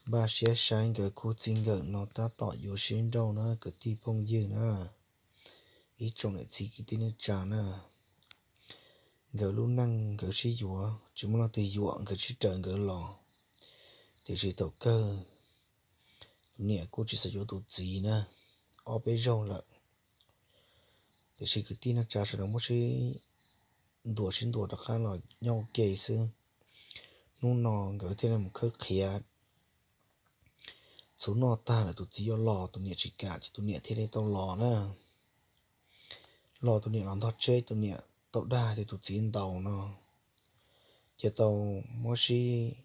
Npaj siab saib nkawd khub txij nkawm no tab tom yuav sib nrauj na kwv tij phooj ywg na, ib tsoom niam txiv kwv tij neej tsa na. Nkawd lub neej nkawd sib yuav, tsis muaj leej twg yuam nkawd sib raws nkawd los. Tiam sis thaum kawg tus niam kuj tsis xav yuav tus txiv na, ob peb zaug lawm. Tiam sis kwv tij neej tsa sawv daws muab sib ntuas sib ntuas rov qab los nyob ua ke xwb. Hnub no nkawd thiaj li mus khawb qhiav txhuv noj tag lawm, tus txiv yuav los tus niam tsis kam ces tus niam thiaj li tau los na. Los tus niam los ntog tsheb, tus niam tau dag tias tus txiv ntaus no, ces tau muab sib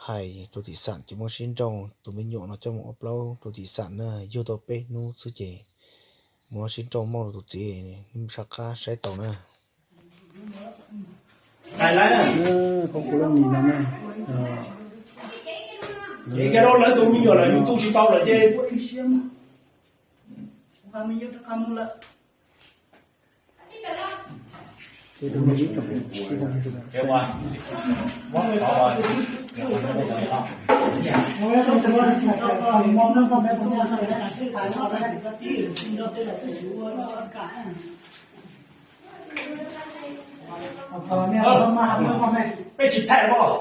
hais rau tim xam, ces muab sib nrauj, tus me nyuam no coj mus ua plaub rau tim xam na, yug tau peb hnub xwb ces muab sib nrauj mauj rau tus txiv, sab qab saib tau na. Lawv tus me nyuam lawm yus tu tsis tau lawm ces peb tsis thaij os.